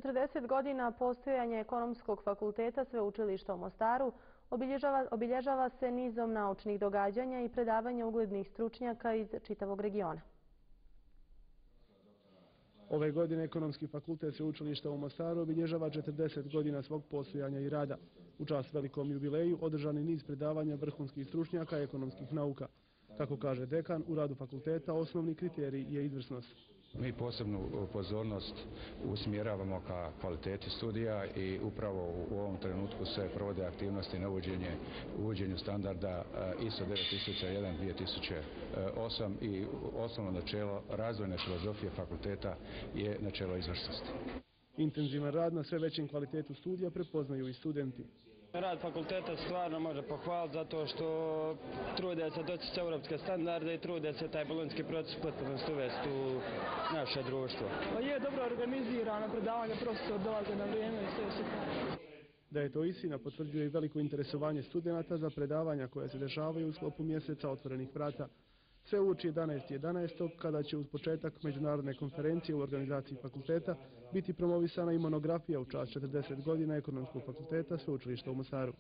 40 godina postojanja Ekonomskog fakulteta Sveučilišta u Mostaru obilježava se nizom naučnih događanja i predavanja uglednih stručnjaka iz čitavog regiona. Ove godine Ekonomski fakultet Sveučilišta u Mostaru obilježava 40 godina svog postojanja i rada. U čast velikom jubileju održan je niz predavanja vrhunskih stručnjaka ekonomskih nauka. Kako kaže dekan, u radu fakulteta osnovni kriterij je izvrsnost. Mi posebnu pozornost usmjeravamo ka kvaliteti studija i upravo u ovom trenutku se provode aktivnosti na uvođenju standarda ISO 9001-2008 i osnovno načelo razvojne filozofije fakulteta je načelo izvrsnosti. Intenzivan rad na sve većem kvalitetu studija prepoznaju i studenti. Rad fakulteta stvarno može pohvaliti zato što trude se doći europske standarde i trude se taj bolonjski proces potpunosti uvesti u naše društvo. Pa je dobro organizirano predavanje, profesor dolaze na vrijeme i sve je super. Da je to istina potvrđuje i veliko interesovanje studenata za predavanja koje se dešavaju u sklopu mjeseca otvorenih vrata. Sve uoči 11.11. kada će uz početak međunarodne konferencije u organizaciji fakulteta biti promovisana i monografija u čast 40 godina Ekonomskog fakulteta Sveučilišta u Mostaru.